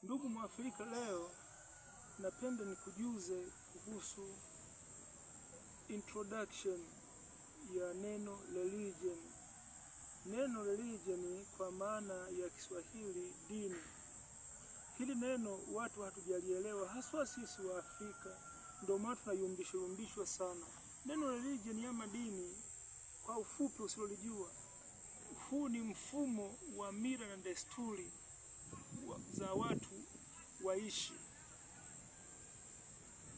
Ndugu Mwafrika, leo napenda nikujuze kuhusu introduction ya neno religion. Neno religion kwa maana ya Kiswahili dini. Hili neno watu hatujalielewa, haswa sisi wa Afrika, ndio maana tunayumbishwa yumbishwa sana. Neno religion ama dini, kwa ufupi usilolijua, huu ni mfumo wa mila na desturi za watu waishi.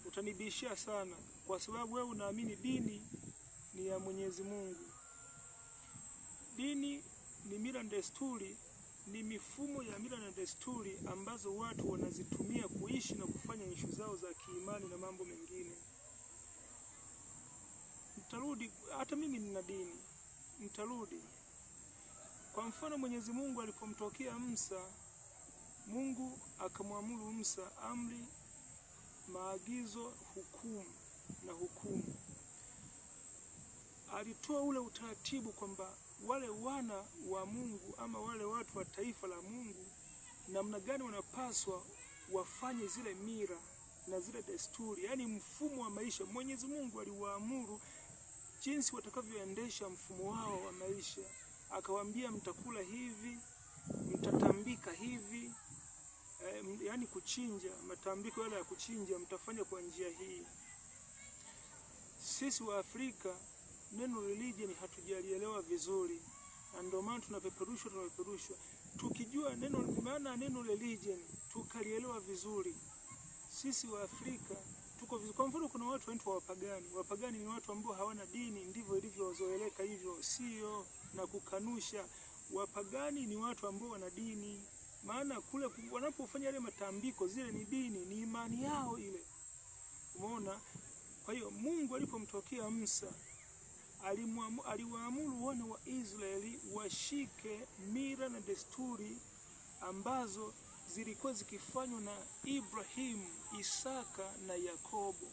Utanibishia sana kwa sababu wewe unaamini dini ni ya Mwenyezi Mungu. Dini ni mila na desturi, ni mifumo ya mila na desturi ambazo watu wanazitumia kuishi na kufanya ishu zao za kiimani na mambo mengine. Nitarudi, hata mimi nina dini, nitarudi. Kwa mfano, Mwenyezi Mungu alipomtokea Musa, Mungu akamwamuru Musa amri, maagizo, hukumu na hukumu. Alitoa ule utaratibu kwamba wale wana wa Mungu ama wale watu wa taifa la Mungu namna gani wanapaswa wafanye zile mila na zile desturi, yaani mfumo wa maisha. Mwenyezi Mungu aliwaamuru jinsi watakavyoendesha mfumo wao wa maisha, akawaambia mtakula hivi, mtatambika hivi, yaani kuchinja, matambiko yale ya kuchinja mtafanya kwa njia hii. Sisi wa Afrika neno religion hatujalielewa vizuri, na ndio maana tunapeperushwa tunapeperushwa. Tukijua neno maana neno religion tukalielewa vizuri, sisi wa Afrika tuko vizuri. Kwa mfano, kuna watu wanaitwa wapagani. Wapagani ni watu ambao hawana dini, ndivyo ilivyozoeleka hivyo, sio na kukanusha. Wapagani ni watu ambao wana dini, maana kule wanapofanya yale matambiko, zile ni dini, ni imani yao ile. Umeona? Kwa hiyo Mungu alipomtokea Musa aliwaamuru wana wa Israeli washike mila na desturi ambazo zilikuwa zikifanywa na Ibrahimu, Isaka na Yakobo.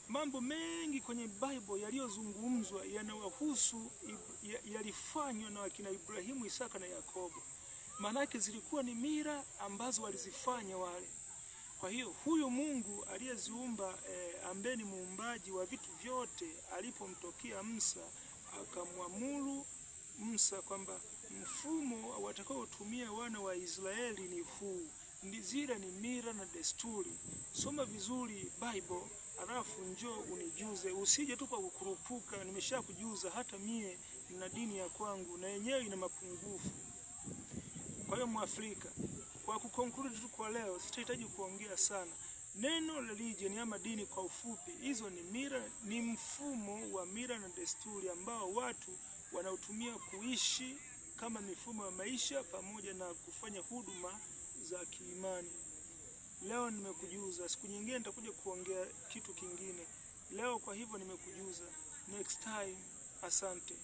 Mambo mengi kwenye Bible yaliyozungumzwa yanawahusu, yalifanywa na wakina Ibrahimu, Isaka na Yakobo. Maanake zilikuwa ni mila ambazo walizifanya wale. Kwa hiyo huyu Mungu aliyeziumba ambaye ni muumbaji wa vitu vyote, alipomtokea Musa akamwamuru Musa kwamba mfumo watakaotumia wana wa Israeli ni huu, ni zile ni mila na desturi. Soma vizuri Bible alafu njoo unijuze, usije tu kwa kukurupuka. Nimeshakujuza, hata mie nina dini ya kwangu na yenyewe ina mapungufu. Kwa hiyo Mwafrika, kwa kuconclude tu kwa leo, sitahitaji kuongea sana. Neno religion ama dini kwa ufupi, hizo ni mila, ni mfumo wa mila na desturi ambao watu wanaotumia kuishi kama mifumo ya maisha pamoja na kufanya huduma za kiimani. Leo nimekujuza, siku nyingine nitakuja kuongea kitu kingine. Leo kwa hivyo nimekujuza. Next time, asante.